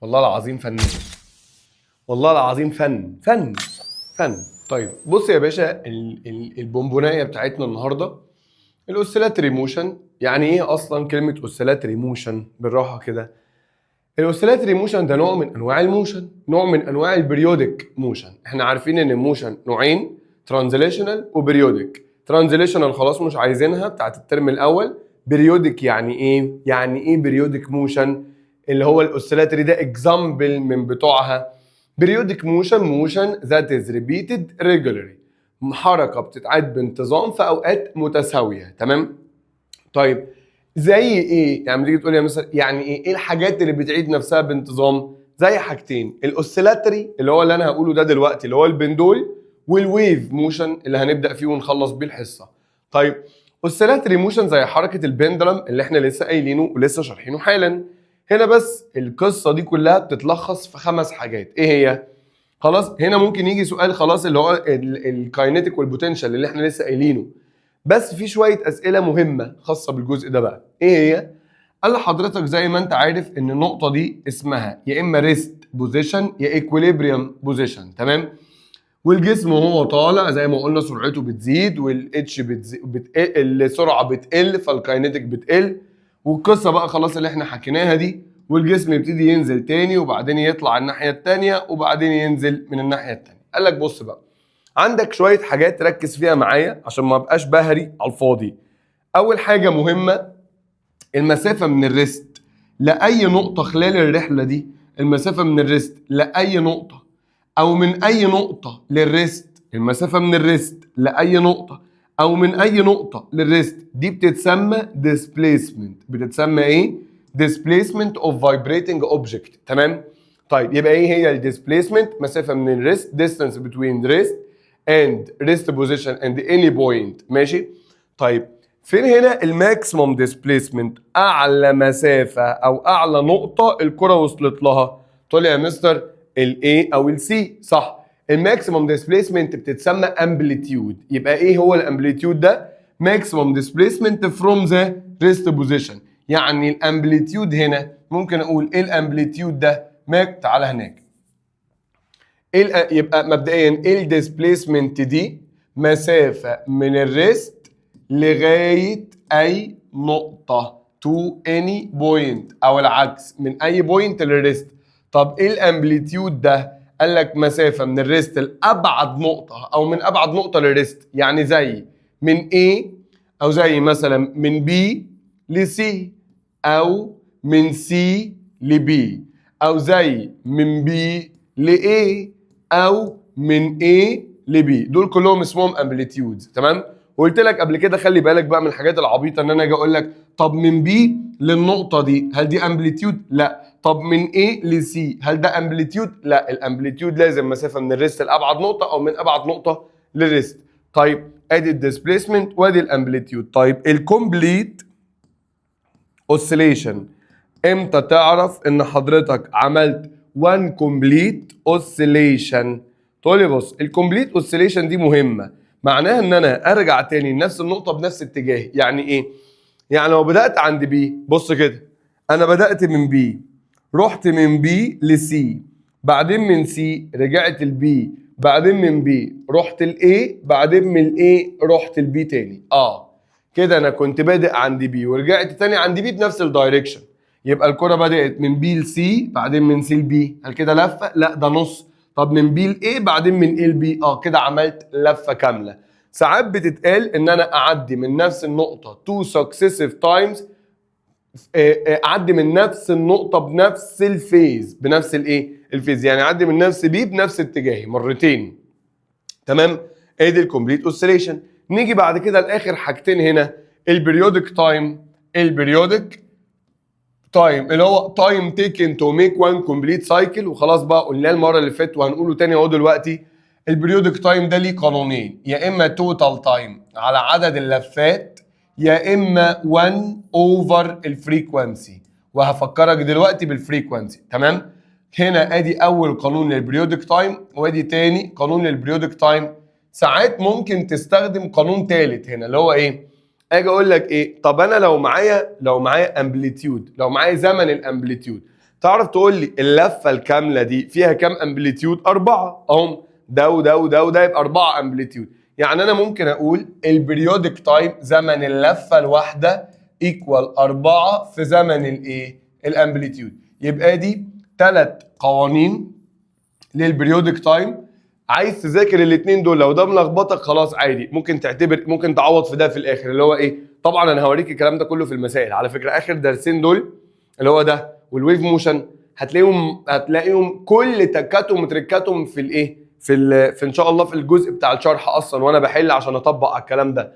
والله العظيم فنان، والله العظيم فن فن فن. طيب بص يا باشا، البونبونايه بتاعتنا النهارده ال oscillatory motion. يعني ايه اصلا كلمة oscillatory motion؟ بالراحة كده، ال oscillatory motion ده نوع من انواع ال motion، نوع من انواع ال periodic motion. احنا عارفين ان ال motion نوعين، translational و periodic. translational خلاص مش عايزينها، بتاعت الترم الاول. periodic يعني ايه؟ يعني ايه periodic motion؟ اللي هو ال oscillatory ده example من بتوعها. periodic motion، motion that is repeated regularly، حركة بتتعاد بانتظام في اوقات متساويه، تمام؟ طيب زي ايه؟ يعني تيجي تقول لي مثلا يعني ايه؟ ايه الحاجات اللي بتعيد نفسها بانتظام؟ زي حاجتين، ال oscillatory اللي هو اللي انا هقوله ده دلوقتي اللي هو البندول، وال wave motion اللي هنبدا فيه ونخلص بيه الحصه. طيب oscillatory motion زي حركة ال pendulum اللي احنا لسه قايلينه ولسه شارحينه حالا. هنا بس القصة دي كلها بتتلخص في خمس حاجات، ايه هي؟ خلاص هنا ممكن يجي سؤال خلاص اللي هو ال kinetic وال potential اللي احنا لسه قايلينه، بس في شوية اسئلة مهمة خاصة بالجزء ده بقى. ايه هي؟ قال لحضرتك زي ما انت عارف ان النقطة دي اسمها يا اما rest position يا equilibrium position، تمام؟ والجسم وهو طالع زي ما قلنا سرعته بتزيد وال H بتزيد، بتقل، السرعة بتقل، فال kinetic بتقل، والقصه بقى خلاص اللي احنا حكيناها دي. والجسم يبتدي ينزل تاني وبعدين يطلع الناحية التانية وبعدين ينزل من الناحية التانية. قال لك بص بقى، عندك شوية حاجات ركز فيها معايا عشان ما ابقاش بهري على الفاضي. اول حاجة مهمه، المسافة من ال rest لاي نقطة خلال الرحلة دي، المسافة من ال rest لاي نقطة او من اي نقطة لل rest، المسافة من ال rest لاي نقطة او من اي نقطة لل rest دي بتتسمى displacement. بتتسمى ايه؟ displacement of vibrating object، تمام؟ طيب يبقى ايه هي ال displacement؟ مسافة من ال rest، distance between rest and rest position and any point، ماشي؟ طيب فين هنا ال maximum displacement؟ اعلى مسافة او اعلى نقطة الكره وصلت لها؟ تقول لي يا مستر ال A او ال C. صح. ال maximum displacement بتتسمى amplitude. يبقى ايه هو ال amplitude ده؟ maximum displacement from the rest position. يعني ال amplitude هنا ممكن اقول ايه ال amplitude ده؟ ماك تعالى هناك. ايه يبقى مبدئيا ايه ال displacement دي؟ مسافة من ال rest لغاية اي نقطه، to any point، او العكس من اي point لل rest. طب ايه ال amplitude ده؟ قال لك مسافة من ال rest لابعد نقطة او من ابعد نقطة لل rest، يعني زي من A او زي مثلا من B ل C او من C ل B او زي من B ل A او من A ل B. دول كلهم اسمهم amplitudes، تمام؟ وقلت لك قبل كده خلي بالك بقى من الحاجات العبيطه، ان انا اجي اقول لك طب من B للنقطة دي هل دي amplitude؟ لا. طب من A ل C هل ده amplitude؟ لا. ال amplitude لازم مسافة من ال rest لابعد نقطة او من ابعد نقطة لل rest. طيب ادي ال displacement وادي ال amplitude. طيب ال complete oscillation، امتى تعرف ان حضرتك عملت 1 complete oscillation؟ تقول لي بص، ال complete oscillation دي مهمه، معناها ان انا ارجع تاني لنفس النقطة بنفس اتجاهي. يعني ايه؟ يعني لو بدات عند B، بص كده، انا بدات من B، رحت من B ل C، بعدين من C رجعت ل B، بعدين من B رحت ل A، بعدين من A رحت ل B تاني. كده انا كنت بادئ عند B ورجعت تاني عند B بنفس ال direction. يبقى الكرة بدأت من B ل C، بعدين من C ل B، هل كده لفة؟ لا، ده نص. طب من B ل A، بعدين من A ل B، كده عملت لفة كاملة. ساعات بتتقال ان انا اعدي من نفس النقطة two successive times، اعدي من نفس النقطة بنفس ال phase، بنفس الايه؟ ال phase. يعني اعدي من نفس B بنفس اتجاهي مرتين، تمام؟ ادي ال complete oscillation. نيجي بعد كده لاخر حاجتين هنا، ال periodic time. ال periodic time اللي هو time taken to make one complete cycle، وخلاص بقى قلناه المرة اللي فاتت وهنقوله تاني اهو دلوقتي. ال periodic time ده ليه قانونين، يا اما total time على عدد اللفات، يا اما 1 over ال frequency، وهفكرك دلوقتي بال frequency، تمام؟ هنا ادي اول قانون لل periodic time وادي تاني قانون لل periodic time. ساعات ممكن تستخدم قانون تالت هنا، اللي هو ايه؟ اجي اقول لك ايه؟ طب انا لو معايا amplitude، لو معايا زمن ال amplitude، تعرف تقول لي اللفة الكاملة دي فيها كام amplitude؟ اربعة اهم، ده وده وده وده، يبقى اربعة amplitude. يعني انا ممكن اقول ال periodic time، زمن اللفة الواحده، equal 4 في زمن الايه؟ ال amplitude. يبقى دي ثلاث قوانين لل periodic time. عايز تذاكر الاثنين دول، لو ده ملخبطك خلاص عادي، ممكن تعتبر ممكن تعوض في ده في الاخر اللي هو ايه. طبعا انا هوريك الكلام ده كله في المسائل على فكره. اخر درسين دول اللي هو ده وال wave motion هتلاقيهم كل تكاتهم وتركاتهم في الايه؟ في ان شاء الله في الجزء بتاع الشرح اصلا وانا بحل عشان اطبق على الكلام ده.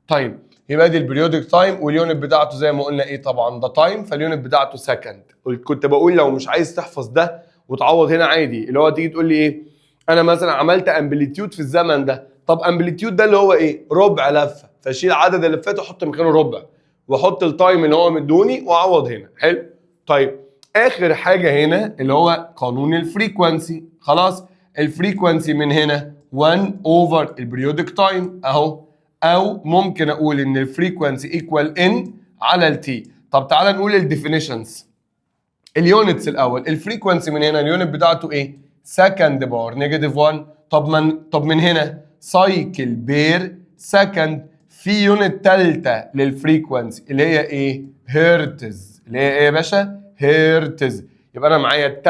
طيب، يبقى دي ال periodic time، وال unit بتاعته زي ما قلنا ايه؟ طبعا ده time، فال unit بتاعته second. كنت بقول لو مش عايز تحفظ ده وتعوض هنا عادي، اللي هو تيجي تقول لي ايه؟ انا مثلا عملت amplitude في الزمن ده. طب amplitude ده اللي هو ايه؟ ربع لفه، فشيل عدد اللفات وحط مكانه ربع، واحط ال time اللي هو مدوني واعوض هنا. حلو. طيب، اخر حاجة هنا اللي هو قانون ال frequency. خلاص، ال frequency من هنا 1 over ال periodic time اهو، او ممكن اقول ان ال frequency equal N على ال T. طب تعالى نقول ال definitions، ال units الاول. ال frequency من هنا ال unit بتاعته ايه؟ second power negative 1. طب من هنا cycle per second. في unit ثالثة لل frequency اللي هي ايه؟ هرتز. اللي هي ايه يا باشا؟ هرتز. يبقى انا معايا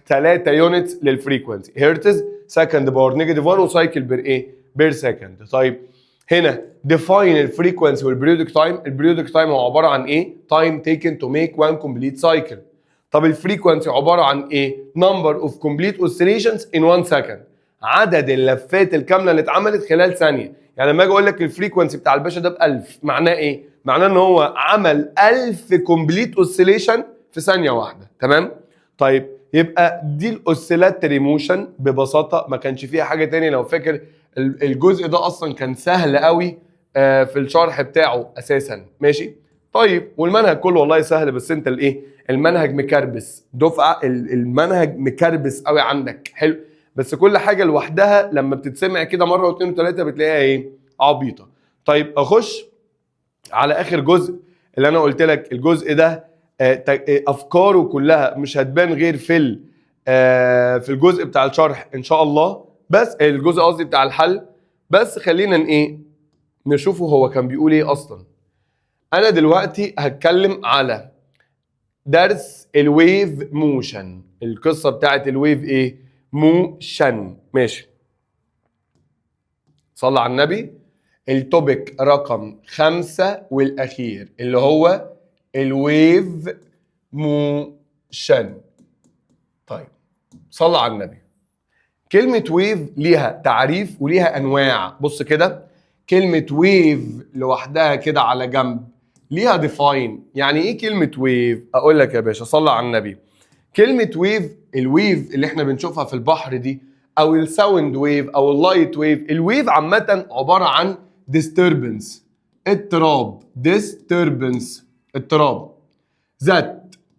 ثلاثة units لل frequency: hertz، second power negative 1، و cycle per ايه؟ per second. طيب، هنا define ال frequency وال periodic time. ال periodic time هو عبارة عن ايه؟ time taken to make one complete cycle. طب ال frequency عبارة عن ايه؟ number of complete oscillations in 1 second، عدد اللفات الكاملة اللي اتعملت خلال ثانيه. يعني لما اجي اقول لك ال frequency بتاع الباشا ده ب 1000، معناه ايه؟ معناه ان هو عمل 1000 complete oscillation في ثانية واحده، تمام؟ طيب، يبقى دي ال oscillatory motion ببساطه، ما كانش فيها حاجة تاني. لو فاكر الجزء ده اصلا كان سهل قوي في الشرح بتاعه اساسا، ماشي؟ طيب، والمنهج كله والله سهل، بس انت الايه؟ المنهج مكربس دفعه، المنهج مكربس قوي عندك. حلو، بس كل حاجة لوحدها لما بتتسمع كده مرة واثنين وثلاثة بتلاقيها ايه؟ عبيطه. طيب، اخش على اخر جزء اللي انا قلت لك الجزء ده افكاره كلها مش هتبان غير في الجزء بتاع الشرح ان شاء الله، بس الجزء قصدي بتاع الحل. بس خلينا ايه؟ نشوفه هو كان بيقول ايه اصلا. انا دلوقتي هتكلم على درس ال wave motion، القصة بتاعت ال wave ايه؟ motion. ماشي، صلى على النبي. ال topic رقم 5 والأخير اللي هو ال wave motion. طيب، صلى على النبي. كلمة wave ليها تعريف وليها أنواع. بص كده، كلمة wave لوحدها كده على جنب ليها define. يعني ايه كلمة wave؟ أقول لك يا باشا، صلى على النبي. كلمة wave، ال wave اللي احنا بنشوفها في البحر دي، او ال sound wave، او ال light wave، ال wave عامة عبارة عن disturbance، اضطراب، disturbance اضطراب، that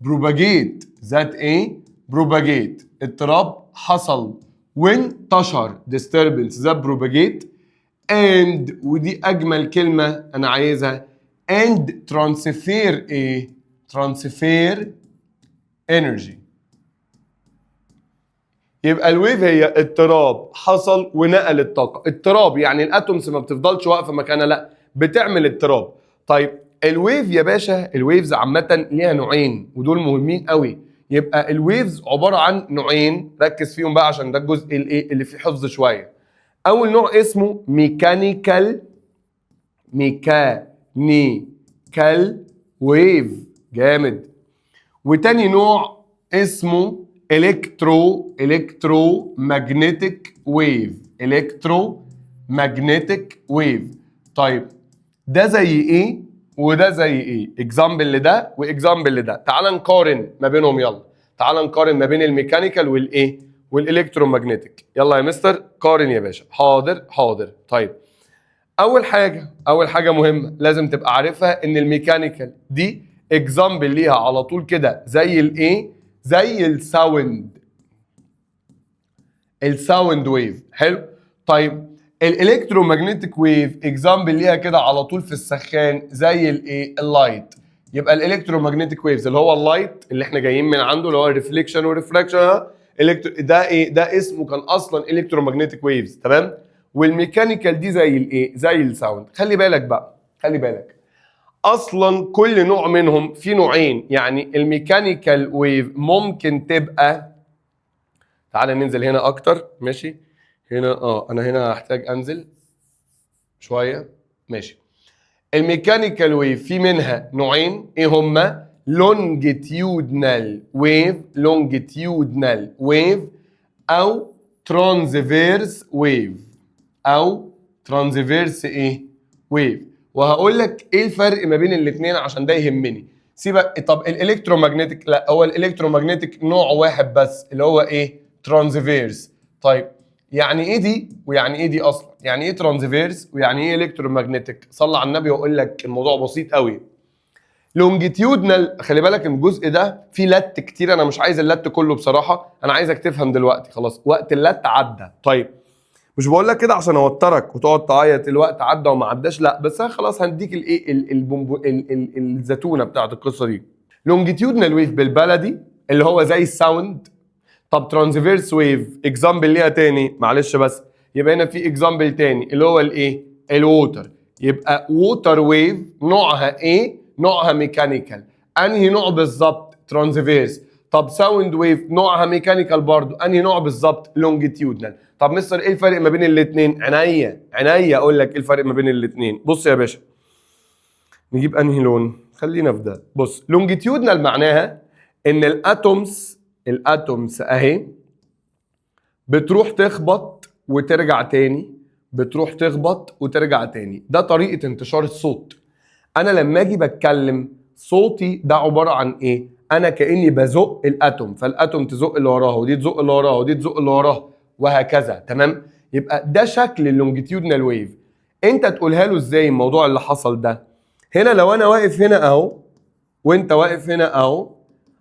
propagate، that ايه؟ propagate، اضطراب حصل وانتشر، disturbance that propagate and، ودي اجمل كلمة انا عايزها، and transfer ايه؟ transfer energy. يبقى ال wave هي اضطراب حصل ونقل الطاقه. اضطراب يعني ال atoms ما بتفضلش واقفة مكانها، لا، بتعمل اضطراب. طيب، ال wave يا باشا، ال waves عامة ليها نوعين ودول مهمين قوي. يبقى ال waves عبارة عن نوعين، ركز فيهم بقى عشان ده الجزء الايه؟ اللي فيه حفظ شويه. اول نوع اسمه mechanical، mechanical wave، جامد. وتاني نوع اسمه electromagnetic wave، electromagnetic wave. طيب، ده زي ايه وده زي ايه؟ example لده و example لده. تعال نقارن ما بينهم. يلا تعال نقارن ما بين ال mechanical والايه؟ وال electromagnetic. يلا يا مستر قارن يا باشا. حاضر حاضر. طيب، اول حاجه مهمة لازم تبقى عارفها ان ال mechanical دي example ليها على طول كده زي الايه؟ زي ال sound، ال sound wave. حلو. طيب، ال electromagnetic wave example ليها كده على طول في السخان زي الايه؟ ال light. يبقى ال electromagnetic waves اللي هو ال light اللي احنا جايين من عنده، اللي هو reflection و refraction، ده ايه؟ ده اسمه كان اصلا electromagnetic waves، تمام؟ وال mechanical دي زي الايه؟ زي ال sound. خلي بالك بقى، خلي بالك، اصلا كل نوع منهم في نوعين. يعني ال mechanical wave ممكن تبقى، تعالى ننزل هنا اكتر، ماشي؟ هنا انا هنا هحتاج انزل شويه، ماشي. ال mechanical wave في منها نوعين، ايه هما؟ longitudinal wave، longitudinal wave او transverse wave، او transverse ايه؟ wave. وهقول لك ايه الفرق ما بين الاثنين عشان ده يهمني. سيبك، طب ال electromagnetic؟ لا، هو ال electromagnetic نوع واحد بس اللي هو ايه؟ transverse. طيب يعني ايه دي ويعني ايه دي اصلا؟ يعني ايه transverse ويعني ايه electromagnetic؟ صلى على النبي واقول لك الموضوع بسيط قوي. longitudinal، خلي بالك الجزء ده فيه لت كتير، انا مش عايز اللت كله بصراحه، انا عايزك تفهم دلوقتي، خلاص وقت اللت عدى. طيب مش بقول لك كده عشان اوترك وتقعد تعيط الوقت عدى وما عداش، لا، بس انا خلاص هنديك الايه، البومبو الزتونه بتاعت القصة دي. longitudinal wave بالبلدي اللي هو زي ال sound. طب transverse wave example ليها تاني، معلش بس، يبقى هنا في example تاني اللي هو الايه؟ ال water. يبقى water wave نوعها ايه؟ نوعها mechanical. انهي نوع بالظبط؟ transverse. طب sound wave نوعها mechanical برضو، انهي نوع بالظبط؟ longitudinal. طب مستر ايه الفرق ما بين الاثنين؟ عينيا عينيا اقول لك ايه الفرق ما بين الاثنين. بص يا باشا، نجيب انهي لون؟ خلينا في ده. بص، longitudinal معناها ان ال atoms اهي بتروح تخبط وترجع تاني، بتروح تخبط وترجع تاني. ده طريقة انتشار الصوت. انا لما اجي بتكلم صوتي ده عبارة عن ايه؟ انا كأني بزق ال atom، فال atom تزق اللي وراها، ودي تزق اللي وراها، ودي تزق اللي وراها، وهكذا، تمام؟ يبقى ده شكل ال longitudinal wave. انت تقولها له ازاي الموضوع اللي حصل ده؟ هنا لو انا واقف هنا اهو وانت واقف هنا اهو،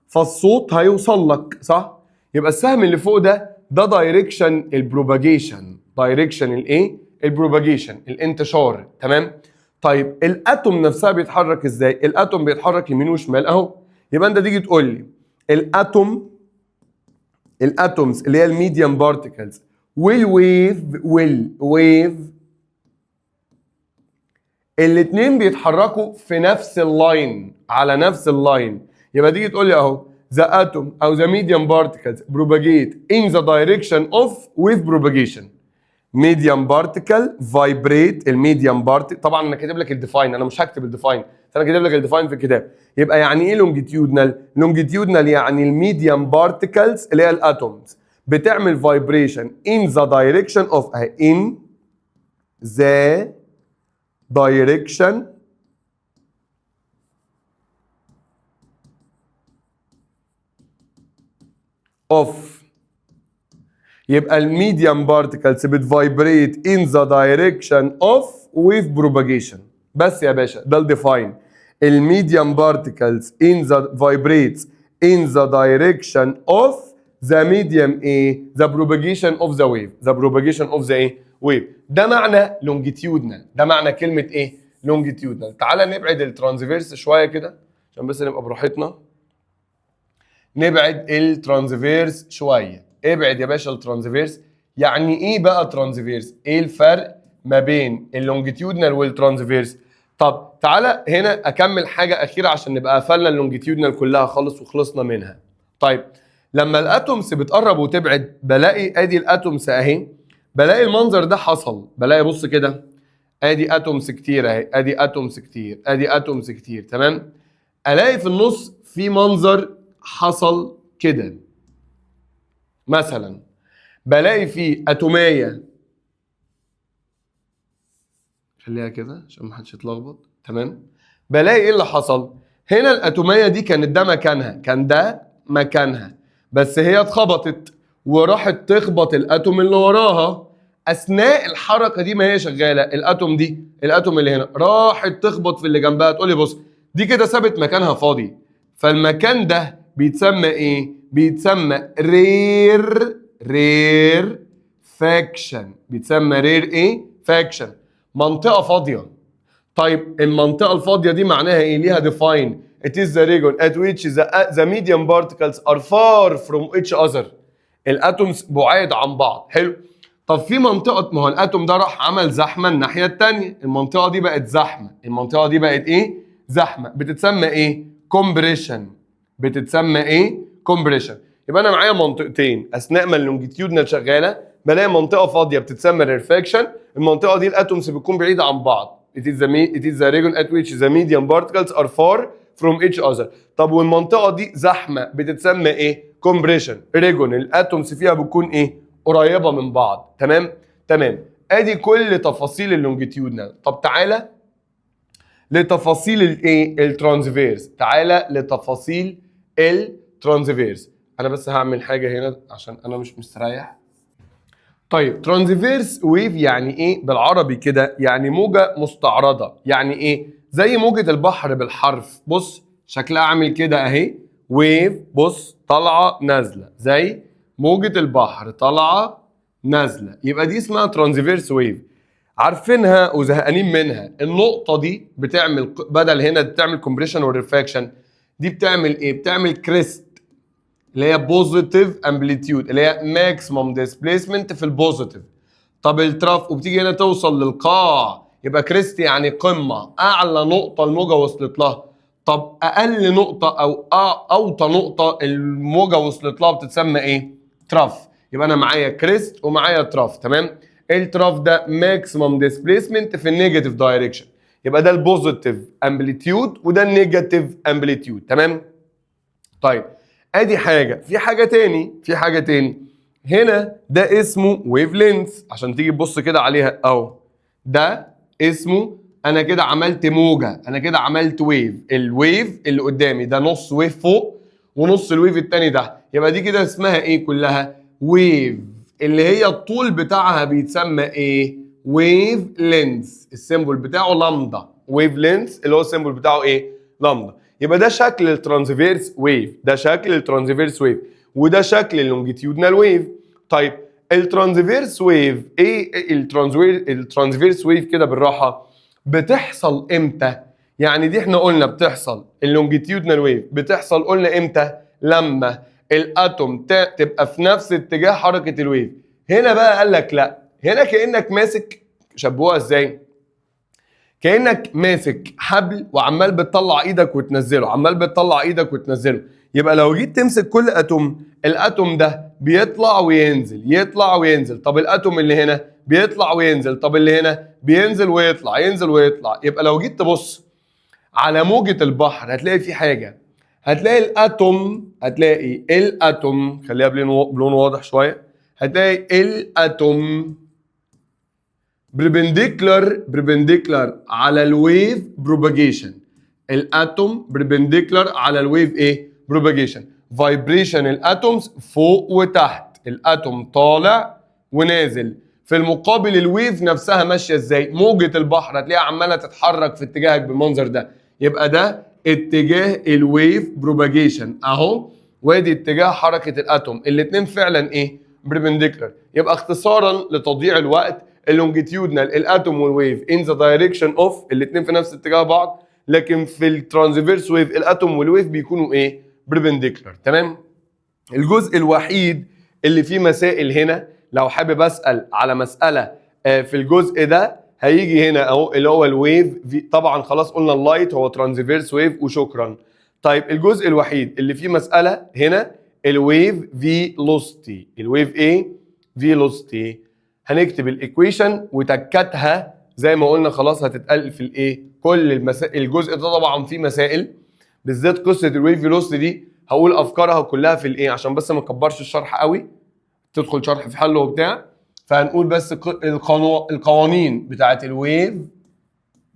فالصوت هيوصل لك، صح؟ يبقى السهم اللي فوق ده، ده direction ال propagation، direction الايه؟ ال propagation، الانتشار، تمام؟ طيب ال atom نفسها بيتحرك ازاي؟ ال atom بيتحرك يمين وشمال اهو. يبقى انت تيجي تقول لي ال atom، ال atoms اللي هي ال medium particles وال wave، وال wave الاثنين بيتحركوا في نفس ال line، على نفس ال line. يبقى تيجي تقول لي اهو the atom او the medium particles propagate in the direction of wave propagation. medium particle vibrate، ال medium particle، طبعا انا كاتب لك ال define، انا مش هكتب ال define، انا كاتب لك ال define في الكتاب. يبقى يعني ايه longitudinal؟ longitudinal يعني ال medium particles اللي هي ال atoms بتعمل vibration in the direction of، اهي، in the direction of، يبقى ال medium particles بت vibrate in the direction of wave propagation. بس يا باشا، ده ال define. ال medium particles in the vibrates in the direction of the medium ايه؟ the propagation of the wave، the propagation of the ايه؟ wave. ده معنى longitudinal، ده معنى كلمة ايه؟ longitudinal. تعالى نبعد ال transverse شوية كده عشان بس نبقى براحتنا. نبعد ال transverse شويه، ابعد يا باشا ال transverse. يعني ايه بقى transverse؟ ايه الفرق ما بين ال longitudinal وال transverse؟ طب تعالى هنا اكمل حاجة اخيرة عشان نبقى قفلنا ال longitudinal كلها خالص وخلصنا منها. طيب لما ال atoms بتقرب وتبعد، بلاقي ادي ال atoms اهي، بلاقي المنظر ده حصل. بلاقي، بص كده، ادي atoms كتير اهي، ادي atoms كتير، ادي atoms كتير، تمام؟ الاقي في النص في منظر حصل كده مثلا، بلاقي في اتوميه، خليها كده عشان ما حدش يتلخبط، تمام؟ بلاقي ايه اللي حصل هنا؟ الاتوميه دي كانت ده مكانها، كان ده مكانها، بس هي اتخبطت وراحت تخبط ال atom اللي وراها. اثناء الحركة دي ما هي شغاله، ال atom دي، ال atom اللي هنا راحت تخبط في اللي جنبها. تقول لي بص، دي كده سابت مكانها فاضي، فالمكان ده بيتسمى ايه؟ بيتسمى rarefaction. بيتسمى rare ايه؟ faction، منطقة فاضيه. طيب المنطقة الفاضيه دي معناها ايه؟ ليها define. It is the region at which the medium particles are far from each other. ال atoms بعاد عن بعض. حلو. طب في منطقه، ما هو ال atom ده راح عمل زحمة الناحية الثانيه، المنطقة دي بقت زحمه. المنطقة دي بقت ايه؟ زحمه. بتتسمى ايه؟ compression. بتتسمى ايه؟ compression. يبقى انا معايا منطقتين اثناء ما ال longitudinal شغاله، بلاقي منطقة فاضية بتتسمى rarefaction. المنطقة دي ال atoms بتكون بعيدة عن بعض. It is the region at which the medium particles are far from each other. طب والمنطقة دي زحمه، بتتسمى ايه؟ compression region. ال atoms فيها بتكون ايه؟ قريبه من بعض. تمام. ادي كل تفاصيل ال longitudinal. طب تعالى لتفاصيل الايه؟ ال transverse. تعالى لتفاصيل ال transverse. انا بس هعمل حاجة هنا عشان انا مش مستريح. طيب، transverse wave يعني ايه بالعربي كده؟ يعني موجه مستعرضه. يعني ايه؟ زي موجه البحر بالحرف. بص شكلها عامل كده، اهي wave، بص طالعه نازله، زي موجه البحر طالعه نازله. يبقى دي اسمها transverse wave، عارفينها وزهقانين منها. النقطة دي بتعمل بدل هنا بتعمل compression و rarefaction، دي بتعمل ايه؟ بتعمل crest اللي هي positive amplitude، اللي هي maximum displacement في ال positive. طب ال trough، وبتيجي هنا توصل للقاع. يبقى crest يعني قمه، اعلى نقطة الموجه وصلت لها. طب اقل نقطة او اوطى نقطة الموجه وصلت لها بتتسمى ايه؟ trough. يبقى انا معايا crest ومعايا trough. تمام. ال trough ده maximum displacement في ال negative direction. يبقى ده ال positive amplitude وده ال negative amplitude. تمام. طيب، ادي حاجه. في حاجه تاني هنا، ده اسمه wave length. عشان تيجي تبص كده عليها اهو، ده اسمه، انا كده عملت موجه، انا كده عملت wave. ال wave اللي قدامي ده نص wave فوق ونص ال wave التاني ده، يبقى دي كده اسمها ايه؟ كلها wave، اللي هي الطول بتاعها بيتسمى ايه؟ wave length. ال symbol بتاعه lambda. wave length اللي هو ال symbol بتاعه ايه؟ لامدا. يبقى ده شكل ال transverse wave، ده شكل ال transverse wave، وده شكل ال longitudinal wave. طيب، ال transverse wave ايه؟ ال transverse wave كده بالراحة بتحصل امتى؟ يعني دي احنا قلنا بتحصل، ال longitudinal wave بتحصل قلنا امتى؟ لما ال atom تبقى في نفس اتجاه حركة ال wave. هنا بقى قال لك لا، هنا كانك ماسك، شبهوها ازاي؟ كانك ماسك حبل وعمال بتطلع ايدك وتنزله، عمال بتطلع ايدك وتنزله. يبقى لو جيت تمسك كل atom، ال atom ده بيطلع وينزل، يطلع وينزل. طب ال atom اللي هنا بيطلع وينزل. طب اللي هنا بينزل ويطلع، ينزل ويطلع. يبقى لو جيت تبص على موجة البحر هتلاقي في حاجة، هتلاقي ال atom، خليها بلون واضح شوية، هتلاقي ال atom perpendicular، perpendicular على ال wave propagation. ال atom perpendicular على ال wave ايه؟ propagation. vibration ال atoms فوق وتحت، ال atom طالع ونازل. في المقابل ال wave نفسها ماشية ازاي؟ موجه البحر هتلاقيها عماله تتحرك في اتجاهك بالمنظر ده. يبقى ده اتجاه ال wave propagation اهو، وادي اتجاه حركة ال atom. الاثنين فعلا ايه؟ perpendicular. يبقى اختصارا لتضييع الوقت، ال longitudinal ال atom وال wave in the direction of، الاثنين في نفس اتجاه بعض، لكن في ال transverse wave ال atom وال wave بيكونوا ايه؟ perpendicular. تمام. الجزء الوحيد اللي فيه مسائل هنا، لو حابب اسال على مسالة في الجزء ده، هيجي هنا اهو، اللي هو ال wave في. طبعا خلاص قلنا ال light هو transverse wave وشكرا. طيب، الجزء الوحيد اللي فيه مسالة هنا ال wave velocity. ال wave ايه؟ velocity. هنكتب ال equation وتكتها زي ما قلنا خلاص هتتقال في الايه؟ كل المسائل. الجزء ده طبعا فيه مسائل، بالذات قصة ال wave velocity دي هقول افكارها كلها في الايه، عشان بس ما نكبرش الشرح قوي، تدخل شرح في حله وبتاع. فهنقول بس القوانين بتاعت ال wave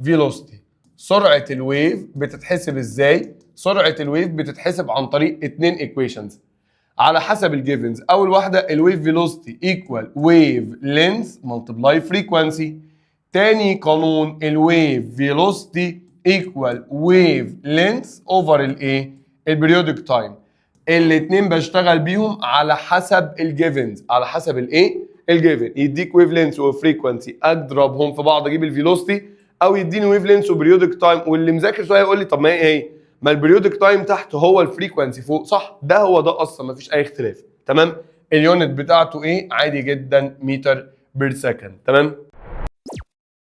velocity. سرعة ال wave بتتحسب ازاي؟ سرعة ال wave بتتحسب عن طريق اتنين equations على حسب ال givens. اول واحدة ال wave velocity equal wave length multiply frequency. تاني قانون ال wave velocity equal wave length over الايه؟ ال periodic time. الاثنين بشتغل بيهم على حسب ال givens، على حسب الايه؟ ال given. يديك wave length و frequency اضربهم في بعض اجيب ال velocity، او يديني wave length و periodic time. واللي مذاكر شوية يقول لي طب ما هي ايه؟ ما ال periodic time تحت هو ال frequency فوق، صح؟ ده هو ده اصلا، مفيش اي اختلاف، تمام؟ ال unit بتاعته ايه؟ عادي جدا meter per second، تمام؟